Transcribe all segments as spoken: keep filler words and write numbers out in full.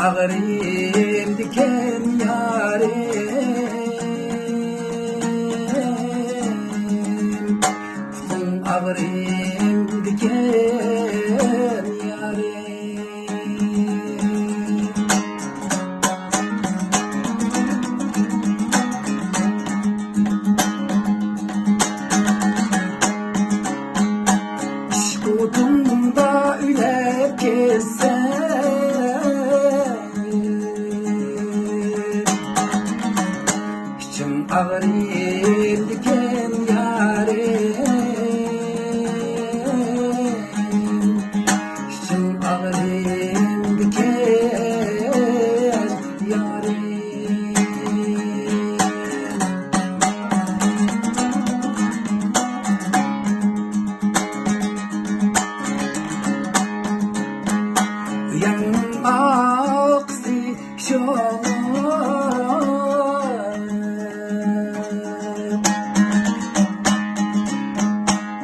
ئاغرىمدىكىن يارىم، پۇتۇڭ ئاغرىمدىكىن يارىم. ئىشق ئوتۇڭدا ئۆلۈپ كەتسەم، ئىچىم ئاغرىمدىكىن يارىم، ئىچىم ئاغرىمدىكىن يارىم. ئۆيۈڭنىڭ ئارقىسى شۇ،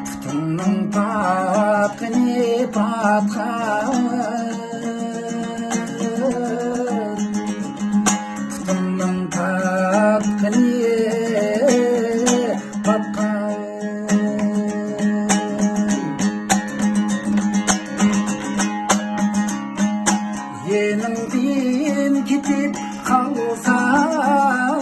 پۇتۇڭنىڭ پاتقىنى پاتقان، پۇتۇڭنىڭ پاتقىنى پاتقان. يېنىڭدىن كېتىپ قالسام،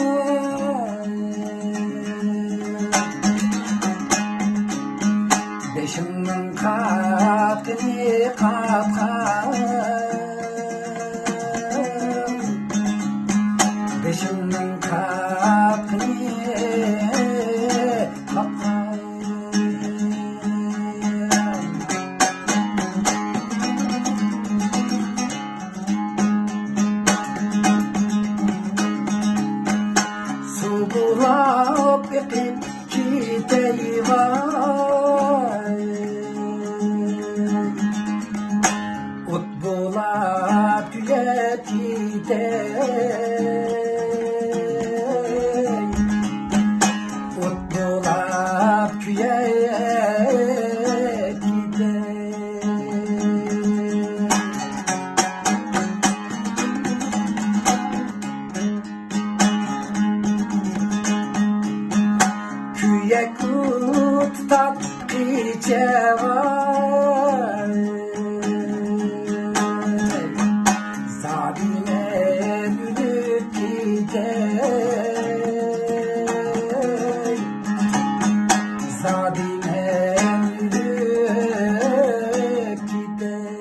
بېشىمنىڭ قاتقىنى قاتقان، بېشىمنىڭ قاتقىنى قاتقان. سۇ بولاپ ئېقىپ كېتەي ۋاي، ئوت بولاپ كۆيۈپ كېتەي، ئوت بولاپ كۆيۈپ كېتەي. كۆيۈك ئوت تارتقىچە ۋاي، زادى مەن ئۆلۈپ كېتەي، زادى مەن ئۆلۈپ كېتەي.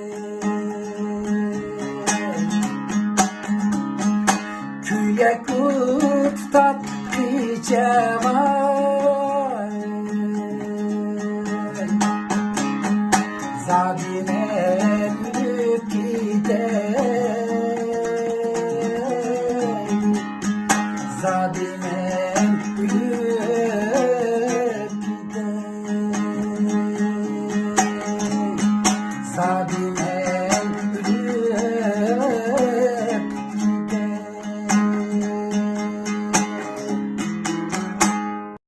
كۆيۈك ئوت تارتقىچە ۋاي، زادى مەن ئۆلۈپ كېتەي، زادى مەن ئۆلۈپ كېتەي، زادى